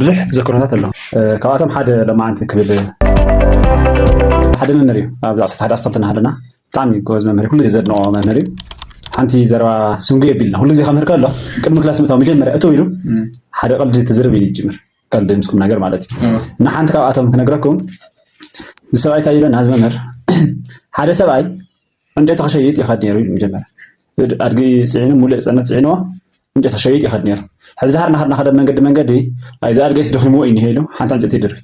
ብዙሕ ተዘክሮታት ኣሎ። ካብኣቶም ሓደ ለማዓንቲ ክብል ሓደ መምህር እዩ። ኣብ ዓሰርተ ሓደ ኣስታልትና ኣለና። ብጣዕሚ ጎበዝ መምህር እዩ። ኩሉ ግዜ ዘድንቆ መምህር እዩ። ሓንቲ ዘረባ ስንጉ የቢልና። ኩሉ ግዜ ከምህር ከሎ ቅድሚ ክላስ ምእታው መጀመርያ እትው ኢሉ ሓደ ቀልዲ ትዝርብ ኢሉ ይጅምር። ቀልዲ ምስ ቁም ነገር ማለት እዩ። እና ሓንቲ ካብኣቶም ክነግረኩም፣ እዚ ሰብኣይ እንታይ ይብለና እዚ መምህር፣ ሓደ ሰብኣይ ዕንጨይቲ ክሸይጥ ይኸድ ነይሩ ኢሉ መጀመርያ። ኣድጊ ፅዒኑ፣ ሙሉእ ፅዕነት ፅዒንዎ ዕንጨይቲ ክሸይጥ ይኸድ ነይሩ። ሕዚ ድሓር እናኸደ እናኸደ መንገዲ መንገዲ፣ ኣይ እዚ ኣድገይስ ደኺምዎ እዩ እኒሄ ኢሉ ሓንቲ ዕንጨይቲ ይድርቢ።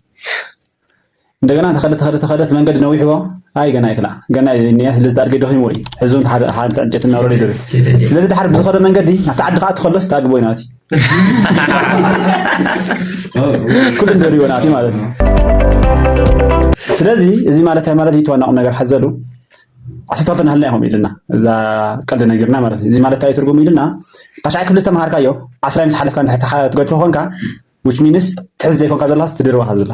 እንደገና ተኸደ ተኸደ ተኸደ እቲ መንገዲ ነዊሕዎ፣ ኣይ ገና ይክላ ገና እኒያ ስለዚ ኣድገይ ደኺምዎ እዩ። ሕዚ እውን ሓደ ሓንቲ ዕንጨይቲ እናወረደ ይድርቢ። ስለዚ ድሓር ብዝኸደ መንገዲ ናብቲ ዓዲ ክኣቱ ከሎስ እቲ ኣድጊ ቦይ ናት ኩሉ እንደሪዎ ናት ማለት እዩ። ስለዚ እዚ ማለት እንታይ ማለት እዩ? እቲ ዋና ቁም ነገር ሓዘሉ ዓሰርተ ክልተ ናህልና ኢኹም ኢልና እዛ ቀልዲ ነጊርና ማለት እዩ። እዚ ማለት እንታይ ትርጉም ኢልና ታሽዓይ ክፍሊ ዝተምሃርካዮ ዓስራይ ምስ ሓለፍካ እንድሕር ትሓ- ትገድፎ ኮንካ which means ትሕዝ ዘይኮንካ ዘለኻስ ትድርባ ዘላ።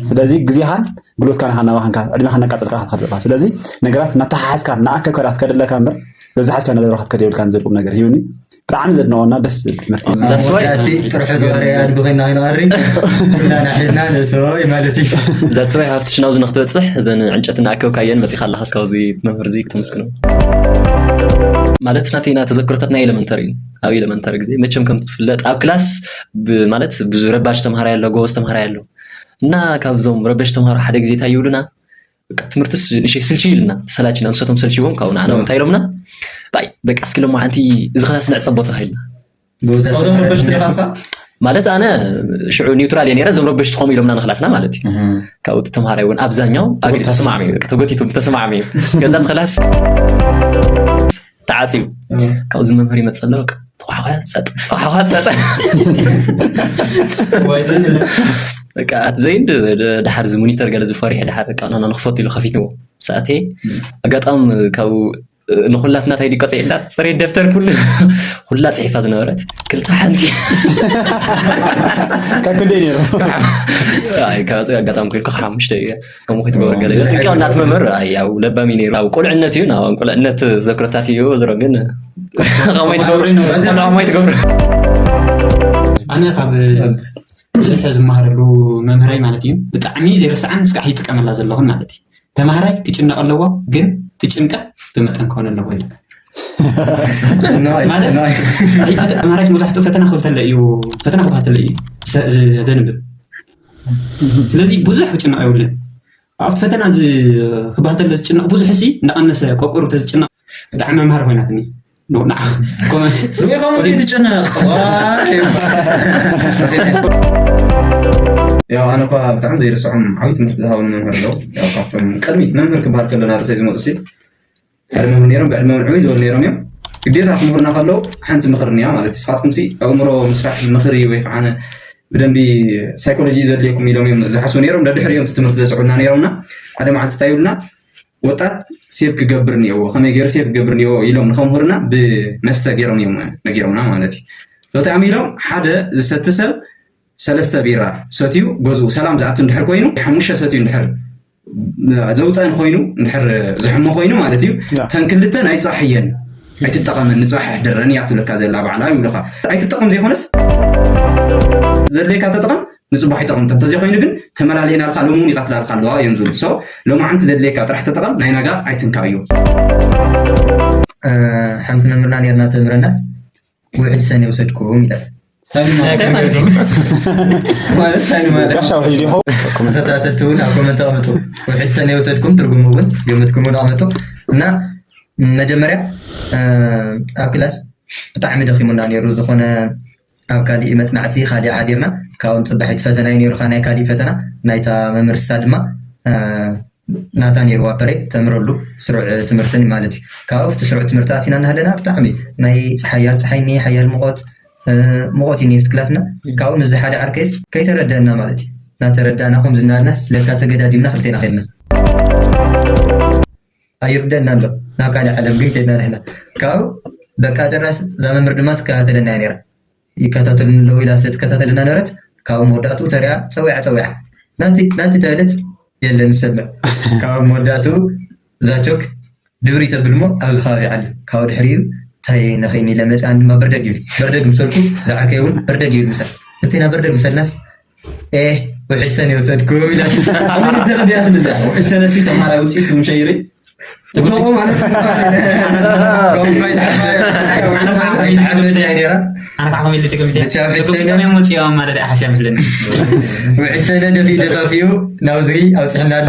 ስለዚ ግዜኻን ጉልበትካን ኢኻ እናባኸንካ ዕድሜኻ እናቃጸልካ ኢኻ ትኸድ ዘለኻ። ስለዚ ነገራት እናተሓሓዝካ እናኣከብካ ኢኻ ትከድ ዘለካ እምበር ዘዝሓዝካ እናደረኻ ክትከድ የብልካን ዝብል ቁም ነገር ሂብኒ። ብጣዕሚ ዘድንቖና ደስ ዝብል ትምህርቲ እዩ። That's why እቲ ጥርሑ ዝቐረየ ኣድጊ ኮይና ከይንቐሪ ኩላና ሒዝና ነእትዎ እዩ ማለት እዩ። That's why ኣብቲ ሽናውዚ ንክትበፅሕ እዘን ዕንጨት እናኣከብካየን መፂኻ ኣለኻስ ካብዚ መምህር እዚ ክተመስግኖ ማለት ናተይና ተዘክሮታት ናይ ኤለመንተሪ እዩ። ኣብ ኤለመንተሪ ግዜ መቸም ከም ትፍለጥ ኣብ ክላስ ብ- ማለት ብዙ ረባሽ ተምሃራይ ኣሎ፣ ጎበዝ ተምሃራይ ኣሎ እና ካብዞም ረበሽ ተምሃሮ ሓደ ግዜ እንታይ ይብሉና በቃ ትምህርትስ ንእሽተይ ስልችይ ኢሉና ተሰላችና ንሶቶም ሰልችዎም ካብኡ ንዓና እውን እንታይ ኢሎምና ባይ በቃ እስኪ ሎማዓንቲ እዚ ክላስ ንዕፀቦ ተባሂልና ብወዘተ ካብዞም ረበሽቲ ድኻስካ ማለት ኣነ ሽዑ ኒውትራል እየ ነረ እዞም ረበሽቲ ከምኡ ኢሎምና ንክላስና ማለት እዩ ካብኡ እቲ ተምሃራይ እውን ኣብዛኛው ኣግሪ ተስማዕሚ እዩ በቃ ተጎቲቶም ተስማዕሚ እዩ ገዛ ክላስ ተዓፅዩ ካብዚ መምህር ይመፀ ኣሎ በቃ ተኳሓኳ ፀጥ ተኳሓኳ ፀጥ በቃ ኣት ዘይንድ ድሓር እዚ ሞኒተር ገለ ዝፈሪሕ ድሓር በቃ ንክፈቱ ኢሉ ከፊትዎ ሰዓቴ ኣጋጣሚ ካብኡ ንኩላትና ታይ ድዩ ቀፂዕና ፅሬት ደፍተር ኩሉ ኩላ ፅሒፋ ዝነበረት ክልተ ሓንቲ ካብ ክንደይ ነይሩ? ኣይ፣ ካብ ኣጋጣሚ ኮይንኩ ካብ ሓሙሽተ እየ ከምኡ ከይትገብር ገለ ጥንቃ እናትመምር ያው ለባሚ ነይሩ ኣብ ቁልዕነት እዩ ናብ ቁልዕነት ዘክረታት እዩ ዝሮ ግን ከማይ ትገብሩ ከማይ ትገብሩ ኣነ ካብ ብዙሕ ዝመሃረሉ መምህረይ ማለት እዩ ብጣዕሚ ዘይርስዓን እስካዕ ይጥቀመላ ዘለኹን ማለት እዩ ተምሃራይ ክጭነቕ ኣለዎ ግን እቲ ጭንቀት ብመጠን ክኾን ኣለዎ ኢለ ማለት ተምሃራይስ መብዛሕትኡ ፈተና ክብል ተለ እዩ ፈተና ክበሃል ተለ እዩ ዘንብብ ስለዚ ብዙሕ ክጭነቕ የብሉን ኣብቲ ፈተና ክበሃል ተለ ዝጭነቕ ብዙሕ ሲ እንዳቐነሰ ቆቁሩ ተዝጭነቕ ብጣዕሚ መምሃር ኮይናትኒ ንዓ ሪኢኻ ዘይትጨነቕ ያው ኣነ እኳ ብጣዕሚ ዘይርስዖም ዓብዪ ትምህርቲ ዝሃቡኒ መምህር ኣለዉ። ያው ካብቶም ቅድሚት መምህር ክበሃል ከሎ ናብ ርእሰይ ዝመፁ ሲ ዕድመ እውን ነይሮም ብዕድመ እውን ዕብይ ዝበሉ ነይሮም እዮም። ግዴታ ክምህሩና ከለዉ ሓንቲ ምኽሪ እኒኣ ማለት እዩ። ንስኻትኩም ሲ ኣእምሮ ምስራሕ ምኽሪ ወይ ከዓ ብደንቢ ሳይኮሎጂ እዩ ዘድልየኩም ኢሎም እዮም ዝሓስቡ ነይሮም። ደድሕሪኦም እቲ ትምህርቲ ዘስዕቡልና ነይሮምና ሓደ መዓልቲ እንታይ ይብሉና ወጣት ሴቭ ክገብር እኒኦዎ ከመይ ገይሩ ሴቭ ክገብር እኒኦዎ ኢሎም ንከምህሩና ብመስተ ገይሮም እዮም ነጊሮምና ማለት እዩ። ሎቲ ኣሚሎም ሓደ ዝሰቲ ሰብ ሰለስተ ቢራ ሰትዩ ገዝኡ ሰላም ዝኣቱ እንድሕር ኮይኑ ሓሙሽተ ሰትዩ እንድሕር ዘውፀን ኮይኑ እንድሕር ዝሕሞ ኮይኑ ማለት እዩ ተን ክልተ ናይ ፅባሕ እየን ኣይትጠቐመን ንፅባሕ ይሕድረን እያ ትብለካ ዘላ ባዕላ ይብሉካ ኣይትጠቐም ዘይኮነስ ዘድለየካ ተጠቐም ንፅቡቅ ኣይጠቕምቶም እንተዘይኮይኑ ግን ተመላሊእናልካ ሎሚ እውን ይቐትላልካ ኣለዋ እዮም ዝብሉ so ሎማዓንቲ ዘድለየካ ጥራሕ ተጠቐም ናይ ናጋ ኣይትንካ እዩ ሓንቲ መምህርና ነርና ተምረናስ ውሕድ ሰነ ይውሰድኩም ኢላት ማለት ታይ ማለት ጋሻ ውሕጅ ዲኹ ተኸታተልቲ እውን ኣብ ኮመንት ኣቐምጡ ውሕድ ሰነ ይውሰድኩም ትርጉሙ እውን ግምትኩም እውን ኣቐምጡ እና መጀመርያ ኣብ ክላስ ብጣዕሚ ደኺሙና ነይሩ ዝኾነ ኣብ ካሊእ መፅናዕቲ ካሊእ ሓዲርና ካብኡ ንፅባሒት ፈተና እዩ ነይሩካ ናይ ካሊእ ፈተና ናይታ መምህርሳ ድማ ናታ ነይርዋ ፐሬድ ተምረሉ ስሩዕ ትምህርትን ማለት እዩ ካብኡ ኣብቲ ስሩዕ ትምህርቲ ኣቲና እናሃለና ብጣዕሚ ናይ ሓያል ፀሓይ እኒ ሓያል ሙቐት ሙቐት እዩ ነፍቲ ክላስና ካብኡ ምስዚ ሓደ ዓርከይስ ከይተረደአና ማለት እዩ እናተረዳእና ከም ዝናልና ስለካ ተገዳዲምና ክልቴና ከድና ኣይርደና ኣሎ ናብ ካልእ ዓለም ግን ከድና ንሕና ካብኡ በቃ ጭራሽ እዛ መምህር ድማ ትከታተለና እያ ነይራ ይከታተሉኒ ኣለዉ ኢላ ስለ ትከታተለና ነበረት ካብ መወዳእትኡ ተሪኣ ፀዊዓ ፀዊዓ ናቲ ናቲ ተበለት የለን ዝሰምዕ ካብ መወዳእትኡ እዛ ቾክ ድብሪ ተብል እሞ ኣብዚ ከባቢ ዓሊ ካብኡ ድሕሪኡ እንታይ ነኽእኒ ኢለ መፅኣን ድማ በርደግ ይብል በርደግ ምሰልኩ ዝዓርከይ እውን በርደግ ይብል ምሰል ክልቴና በርደግ ምሰልናስ ውሕድ ሰነ ይወሰድኩም ኢላ። ኣሁን ተረዲኣ። እዛ ውሕድ ሰነ ሲ ተማራ ውፅኢት ምሸይሪ ትብሎ ማለት እዩ። ኣይትሓሰድ እያ ነይራ። ኣነ ከዓ ከመይ ኢለ ተቀሚጠ ብቻ ውሕድ ሰነ ተቀሚጦም እዮም ወፂኦም ማለት ኣይሓስያ መስለኒ። ውሕድ ሰነ ደፊ ደፋፊኡ ናብዚ ኣብፅሕና ኣሎ።